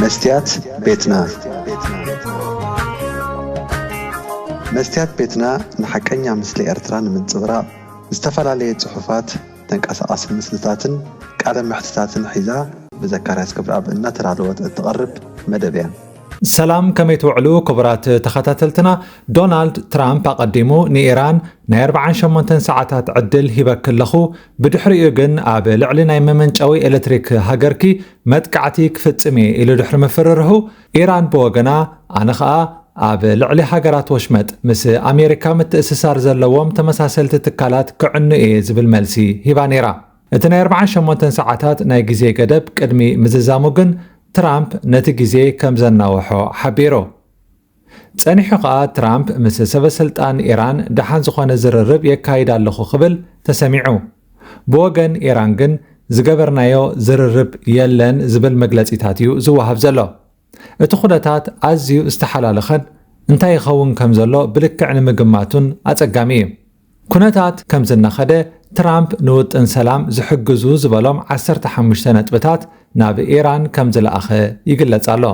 መስትያት ቤትና። መስትያት ቤትና ንሓቀኛ ምስሊ ኤርትራ ንምንጽብራቕ ዝተፈላለየ ጽሑፋት፣ ተንቀሳቓሲ ምስልታትን ቃለ መሕትታትን ሒዛ ብዘካርያስ ክብረኣብ እናተዳለወት እትቐርብ መደብ እያ። ሰላም፣ ከመይ ትውዕሉ ክቡራት ተኸታተልትና? ዶናልድ ትራምፕ ኣቐዲሙ ንኢራን ናይ ኣርብዓን ሸሞንተን ሰዓታት ዕድል ሂበኪ ኣለኹ፣ ብድሕሪኡ ግን ኣብ ልዕሊ ናይ መመንጨዊ ኤሌክትሪክ ሃገርኪ መጥቃዕቲ ክፍጽም እየ ኢሉ ድሕሪ ምፍርርሁ፣ ኢራን ብወገና ኣነ ኸኣ ኣብ ልዕሊ ሃገራት ወሽመጥ ምስ ኣሜሪካ ምትእስሳር ዘለዎም ተመሳሰልቲ ትካላት ክዕኑ እየ ዝብል መልሲ ሂባ ነይራ። እቲ ናይ ኣርብዓን ሸሞንተን ሰዓታት ናይ ግዜ ገደብ ቅድሚ ምዝዛሙ ግን ትራምፕ ነቲ ግዜ ከም ዘናውሖ ሓቢሩ። ጸኒሑ ከኣ ትራምፕ ምስ ሰበ ስልጣን ኢራን ደሓን ዝኾነ ዝርርብ የካይድ ኣለኹ ክብል ተሰሚዑ። ብወገን ኢራን ግን ዝገበርናዮ ዝርርብ የለን ዝብል መግለጺታት እዩ ዝወሃብ ዘሎ። እቲ ኩነታት ኣዝዩ ዝተሓላለኸን እንታይ ይኸውን ከም ዘሎ ብልክዕ ንምግማቱን ኣጸጋሚ እዩ። ኩነታት ከም ዝናኸደ ትራምፕ ንውጥን ሰላም ዝሕግዙ ዝበሎም ዓሰርተ ሓሙሽተ ነጥብታት ናብ ኢራን ከም ዝለኣኸ ይግለጽ ኣሎ።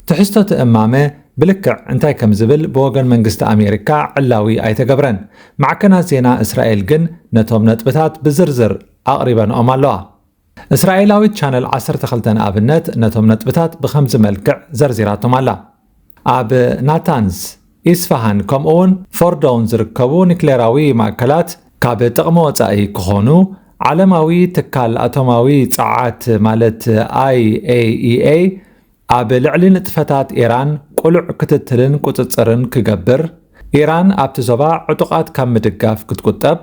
ትሕዝቶ እቲ እማመ ብልክዕ እንታይ ከም ዝብል ብወገን መንግስቲ ኣሜሪካ ዕላዊ ኣይተገብረን። ማዕከናት ዜና እስራኤል ግን ነቶም ነጥብታት ብዝርዝር ኣቕሪበንኦም ኣለዋ። እስራኤላዊት ቻነል ዓሰርተ ክልተ ንኣብነት ነቶም ነጥብታት ብኸምዚ መልክዕ ዘርዚራቶም ኣላ። ኣብ ናታንዝ፣ ኢስፋሃን ከምኡውን ፎርዶውን ዝርከቡ ኒክሌራዊ ማእከላት ካብ ጥቕሚ ወጻኢ ክኾኑ፣ ዓለማዊ ትካል ኣቶማዊ ጸዓት ማለት ኣይ ኤ ኢ ኤ ኣብ ልዕሊ ንጥፈታት ኢራን ቅሉዕ ክትትልን ቁጽጽርን ክገብር፣ ኢራን ኣብቲ ዞባ ዕጡቓት ካብ ምድጋፍ ክትቁጠብ፣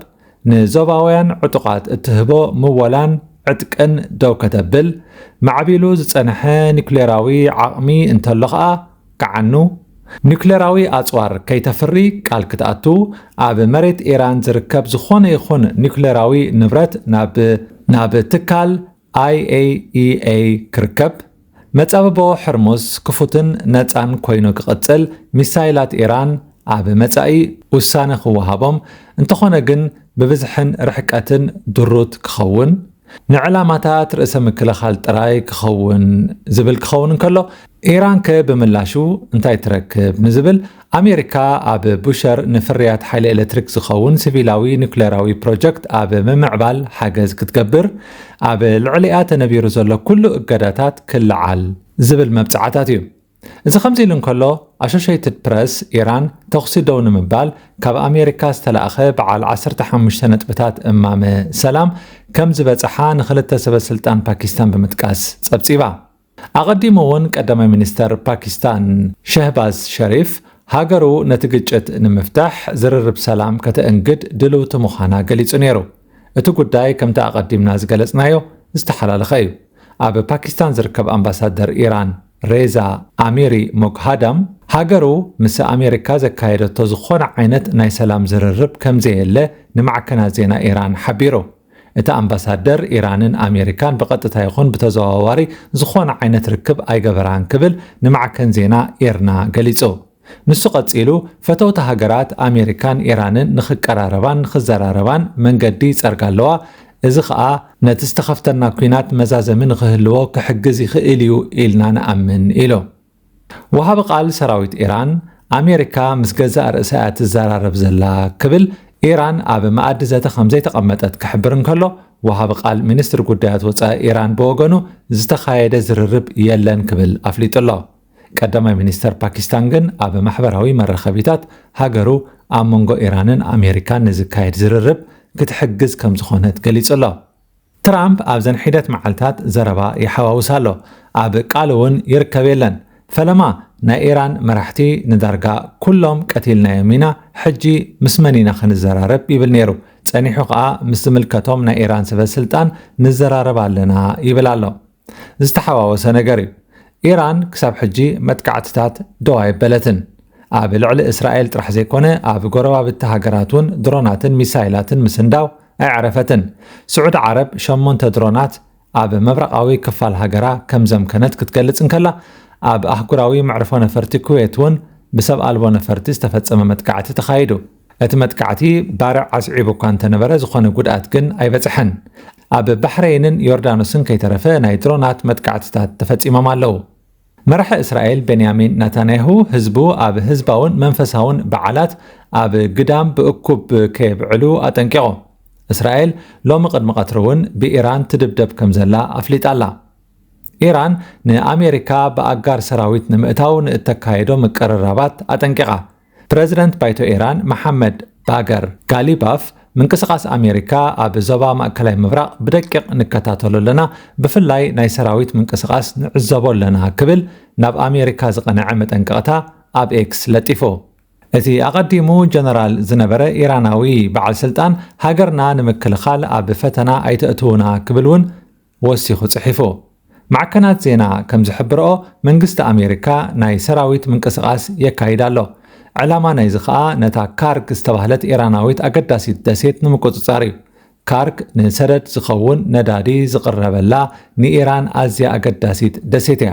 ንዞባውያን ዕጡቓት እትህቦ ምወላን ዕጥቅን ደው ከተብል፣ ማዕቢሉ ዝጸንሐ ኒኩሌራዊ ዓቕሚ እንተሎ ኸኣ ክዓኑ፣ ኒኩሌራዊ ኣጽዋር ከይተፍሪ ቃል ክትኣቱ፣ ኣብ መሬት ኢራን ዝርከብ ዝኾነ ይኹን ኒኩሌራዊ ንብረት ናብ፣ ናብ ትካል ኣይ ኤ ኢ ኤ ክርከብ፣ መጻብቦ ሕርሙዝ ክፉትን ነጻን ኮይኑ ክቕጽል፣ ሚሳይላት ኢራን ኣብ መጻኢ ውሳነ ክወሃቦም፣ እንተኾነ ግን ብብዝሕን ርሕቀትን ድሩት ክኸውን፣ ንዕላማታት ርእሰ ምክልኻል ጥራይ ክኸውን ዝብል ክኸውን እንከሎ፣ ኢራን ከ ብምላሹ እንታይ ትረክብ ንዝብል፣ ኣሜሪካ ኣብ ቡሸር ንፍርያት ሓይሊ ኤሌክትሪክ ዝኸውን ሲቪላዊ ኒኩሌራዊ ፕሮጀክት ኣብ ምምዕባል ሓገዝ ክትገብር፣ ኣብ ልዕሊኣ ተነቢሩ ዘሎ ኩሉ እገዳታት ክለዓል ዝብል መብጽዓታት እዩ። እዚ ከምዚ ኢሉ እንከሎ፣ ኣሶሼይትድ ፕረስ ኢራን ተኹሲ ደው ንምባል ካብ ኣሜሪካ ዝተላእኸ በዓል ዓሰርተ ሓሙሽተ ነጥብታት እማመ ሰላም ከም ዝበጽሓ ንኽልተ ሰበ ስልጣን ፓኪስታን ብምጥቃስ ጸብጺባ። ኣቐዲሙ እውን ቀዳማይ ሚኒስተር ፓኪስታን ሸህባዝ ሸሪፍ ሃገሩ ነቲ ግጭት ንምፍታሕ ዝርርብ ሰላም ከተእንግድ ድልውቲ ምዃና ገሊጹ ነይሩ። እቲ ጉዳይ ከምቲ ኣቐዲምና ዝገለጽናዮ ዝተሓላለኸ እዩ። ኣብ ፓኪስታን ዝርከብ ኣምባሳደር ኢራን ሬዛ ኣሚሪ ሞግሃዳም ሃገሩ ምስ ኣሜሪካ ዘካየደቶ ዝኾነ ዓይነት ናይ ሰላም ዝርርብ ከም ዘየለ ንማዕከናት ዜና ኢራን ሓቢሩ። እቲ ኣምባሳደር ኢራንን ኣሜሪካን ብቐጥታ ይኹን ብተዘዋዋሪ ዝኾነ ዓይነት ርክብ ኣይገበራን ክብል ንማዕከን ዜና ኢርና ገሊጹ። ንሱ ቀጺሉ፣ ፈተውቲ ሃገራት ኣሜሪካን ኢራንን ንኽቀራረባን ንኽዘራረባን መንገዲ ይጸርጋ ኣለዋ፣ እዚ ኸኣ ነቲ ዝተኸፍተና ኲናት መዛዘሚ ንኽህልዎ ክሕግዝ ይኽእል እዩ ኢልና ንኣምን ኢሉ። ወሃቢ ቃል ሰራዊት ኢራን፣ ኣሜሪካ ምስ ገዛእ ርእሳ እያ ትዘራረብ ዘላ ክብል፣ ኢራን ኣብ መኣዲ ዘተ ከም ዘይተቐመጠት ክሕብር እንከሎ፣ ወሃቢ ቃል ሚኒስትሪ ጉዳያት ወጻኢ ኢራን ብወገኑ ዝተኻየደ ዝርርብ የለን ክብል ኣፍሊጡ ኣሎ። ቀዳማይ ሚኒስተር ፓኪስታን ግን ኣብ ማሕበራዊ መራኸቢታት ሃገሩ ኣብ መንጎ ኢራንን ኣሜሪካን ንዝካየድ ዝርርብ ክትሕግዝ ከም ዝኾነት ገሊጹ ኣሎ። ትራምፕ ኣብዘን ሒደት መዓልታት ዘረባ ይሓዋውስ ኣሎ። ኣብ ቃል እውን ይርከብ የለን። ፈለማ ናይ ኢራን መራሕቲ ንዳርጋ ኩሎም ቀቲልናዮም ኢና፣ ሕጂ ምስ መን ኢና ክንዘራረብ ይብል ነይሩ። ጸኒሑ ከኣ ምስ ዝምልከቶም ናይ ኢራን ሰበ ስልጣን ንዘራረብ ኣለና ይብል ኣሎ። ዝተሓዋወሰ ነገር እዩ። ኢራን ክሳብ ሕጂ መጥቃዕትታት ደው ኣይበለትን። ኣብ ልዕሊ እስራኤል ጥራሕ ዘይኮነ፣ ኣብ ጎረባብቲ ሃገራት እውን ድሮናትን ሚሳይላትን ምስንዳው ኣይዕረፈትን። ስዑዲ ዓረብ ሸሞንተ ድሮናት ኣብ ምብራቓዊ ክፋል ሃገራ ከም ዘምከነት ክትገልጽ እንከላ፣ ኣብ ኣህጉራዊ መዕርፎ ነፈርቲ ኩዌት እውን ብሰብ ኣልቦ ነፈርቲ ዝተፈጸመ መጥቃዕቲ ተኻይዱ። እቲ መጥቃዕቲ ባርዕ ኣስዒቡ እኳ እንተነበረ፣ ዝኾነ ጉድኣት ግን ኣይበጽሐን። ኣብ ባሕረይንን ዮርዳኖስን ከይተረፈ ናይ ድሮናት መጥቃዕትታት ተፈጺሞም ኣለዉ። መራሒ እስራኤል ቤንያሚን ናታንያሁ ህዝቡ ኣብ ህዝባውን መንፈሳውን በዓላት ኣብ ግዳም ብእኩብ ከየብዕሉ ኣጠንቂቑ። እስራኤል ሎሚ ቅድሚ ቀትሪ እውን ብኢራን ትድብደብ ከም ዘላ ኣፍሊጣ ኣላ። ኢራን ንኣሜሪካ ብኣጋር ሰራዊት ንምእታው ንእተካየዶ ምቅርራባት ኣጠንቂቓ። ፕረዚደንት ባይቶ ኢራን መሓመድ ባገር ጋሊባፍ ምንቅስቓስ ኣሜሪካ ኣብ ዞባ ማእከላይ ምብራቕ ብደቂቕ ንከታተሎ ኣለና፣ ብፍላይ ናይ ሰራዊት ምንቅስቓስ ንዕዘቦ ኣለና ክብል ናብ ኣሜሪካ ዝቐንዐ መጠንቀቕታ ኣብ ኤክስ ለጢፉ። እቲ ኣቐዲሙ ጀነራል ዝነበረ ኢራናዊ በዓል ስልጣን ሃገርና ንምክልኻል ኣብ ፈተና ኣይተእትውና ክብል እውን ወሲኹ ጽሒፉ። ማዕከናት ዜና ከም ዝሕብርኦ መንግስቲ ኣሜሪካ ናይ ሰራዊት ምንቅስቓስ የካይድ ኣሎ። ዕላማ ናይዚ ኸኣ ነታ ካርግ ዝተባህለት ኢራናዊት ኣገዳሲት ደሴት ንምቁጽጻር እዩ። ካርግ ንሰደድ ዝኸውን ነዳዲ ዝቕረበላ ንኢራን ኣዝያ ኣገዳሲት ደሴት እያ።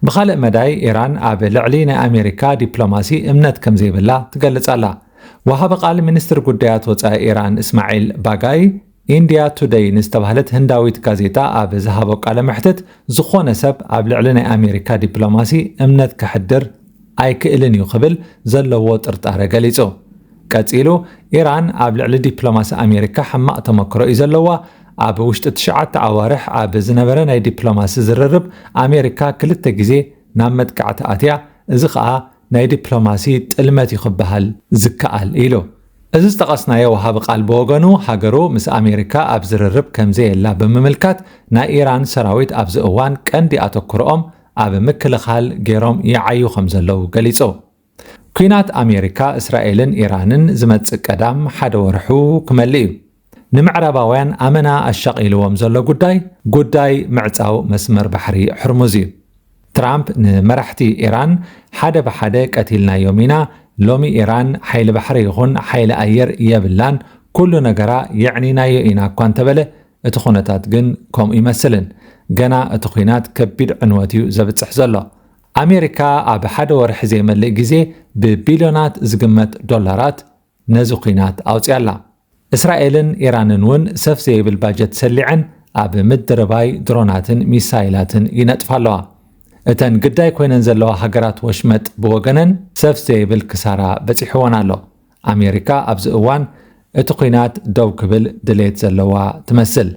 ብኻልእ መዳይ ኢራን ኣብ ልዕሊ ናይ ኣሜሪካ ዲፕሎማሲ እምነት ከም ዘይብላ ትገልጽ ኣላ። ወሃቢ ቃል ሚኒስትር ጉዳያት ወጻኢ ኢራን እስማዒል ባጋይ ኢንዲያ ቱደይ ንዝተባህለት ህንዳዊት ጋዜጣ ኣብ ዝሃቦ ቃለ መሕትት፣ ዝኾነ ሰብ ኣብ ልዕሊ ናይ ኣሜሪካ ዲፕሎማሲ እምነት ከሕድር ኣይክእልን እዩ ክብል ዘለዎ ጥርጣረ ገሊጹ። ቀጺሉ፣ ኢራን ኣብ ልዕሊ ዲፕሎማሲ ኣሜሪካ ሕማቕ ተመክሮ እዩ ዘለዋ። ኣብ ውሽጢ ትሽዓተ ኣዋርሕ ኣብ ዝነበረ ናይ ዲፕሎማሲ ዝርርብ ኣሜሪካ ክልተ ግዜ ናብ መጥቃዕቲ ኣትያ፣ እዚ ኸኣ ናይ ዲፕሎማሲ ጥልመት እዩ ክበሃል ዝከኣል ኢሉ። እዚ ዝጠቐስናዮ ወሃቢ ቃል ብወገኑ፣ ሃገሩ ምስ ኣሜሪካ ኣብ ዝርርብ ከም ዘየላ ብምምልካት፣ ናይ ኢራን ሰራዊት ኣብዚ እዋን ቀንዲ ኣተኩሮኦም ኣብ ምክልኻል ገይሮም ይዓዩ ከም ዘለዉ ገሊጹ። ኲናት ኣሜሪካ፣ እስራኤልን ኢራንን ዝመጽእ ቀዳም ሓደ ወርሑ ክመልእ እዩ። ንምዕራባውያን ኣመና ኣሻቒልዎም ዘሎ ጉዳይ፣ ጉዳይ ምዕጻው መስመር ባሕሪ ሕርሙዝ እዩ። ትራምፕ ንመራሕቲ ኢራን ሓደ ብሓደ ቀቲልናዮም ኢና፣ ሎሚ ኢራን ሓይሊ ባሕሪ ይኹን ሓይሊ ኣየር የብላን፣ ኩሉ ነገራ የዕኒናዮ ኢና እኳ እንተበለ፣ እቲ ኩነታት ግን ከምኡ ይመስልን። ገና እቲ ኲናት ከቢድ ዕንወት እዩ ዘብጽሕ ዘሎ። ኣሜሪካ ኣብ ሓደ ወርሒ ዘይመልእ ግዜ ብቢልዮናት ዝግመት ዶላራት ነዚ ኲናት ኣውጽያ ኣላ። እስራኤልን ኢራንን እውን ሰፍ ዘይብል ባጀት ሰሊዐን ኣብ ምድርባይ ድሮናትን ሚሳይላትን ይነጥፋ ኣለዋ። እተን ግዳይ ኮይነን ዘለዋ ሃገራት ወሽመጥ ብወገነን ሰፍ ዘይብል ክሳራ በጺሕወን ኣሎ። ኣሜሪካ ኣብዚ እዋን እቲ ኲናት ደው ክብል ድሌት ዘለዋ ትመስል።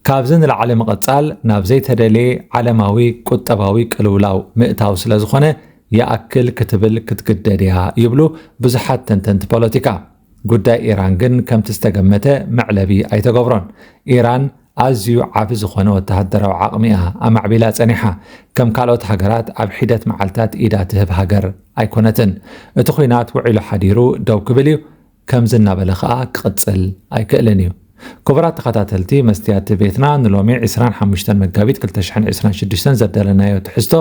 ካብዚ ንላዕሊ ምቕጻል ናብ ዘይተደልየ ዓለማዊ ቁጠባዊ ቅልውላው ምእታው ስለ ዝኾነ፣ ይኣክል ክትብል ክትግደድ እያ ይብሉ ብዙሓት ተንተንቲ ፖለቲካ። ጉዳይ ኢራን ግን ከምቲ ዝተገመተ መዕለቢ ኣይተገብሮን። ኢራን ኣዝዩ ዓቢ ዝኾነ ወተሃደራዊ ዓቕሚ እያ ኣማዕቢላ ጸኒሓ። ከም ካልኦት ሃገራት ኣብ ሒደት መዓልታት ኢዳ ትህብ ሃገር ኣይኮነትን። እቲ ኲናት ውዒሉ ሓዲሩ ደው ክብል እዩ። ከምዚ እናበለ ኸኣ ክቕጽል ኣይክእልን እዩ። ክቡራት ተኸታተልቲ መስትያት ቤትና፣ ንሎሚ ዕስራን ሓሙሽተን መጋቢት ክልተ ሽሕን ዕስራን ሽዱሽተን ዘዳለናዮ ትሕዝቶ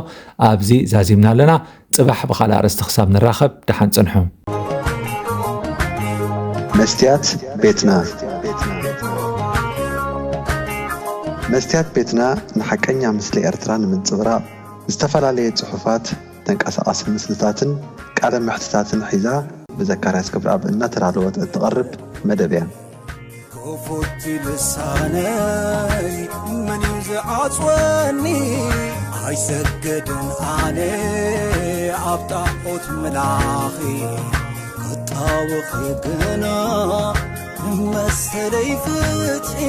ኣብዚ ዛዚምና ኣለና። ጽባሕ ብኻልእ ኣርእስቲ ክሳብ ንራኸብ፣ ደሓን ጽንሑ። መስትያት ቤትና። መስትያት ቤትና ንሓቀኛ ምስሊ ኤርትራ ንምንጽብራቕ ዝተፈላለየ ጽሑፋት፣ ተንቀሳቓሲ ምስልታትን ቃለ መሕትታትን ሒዛ ብዘካርያስ ገብረኣብ እናተዳለወት እትቐርብ መደብ እያ። ክፉት ልሳነይ መን እዩ ዝዓጽወኒ? ኣይሰግድን ኣነ ኣብ ጣዖት ምላኺ፣ ክጣወኺ ግና መሰለይ ፍትሒ።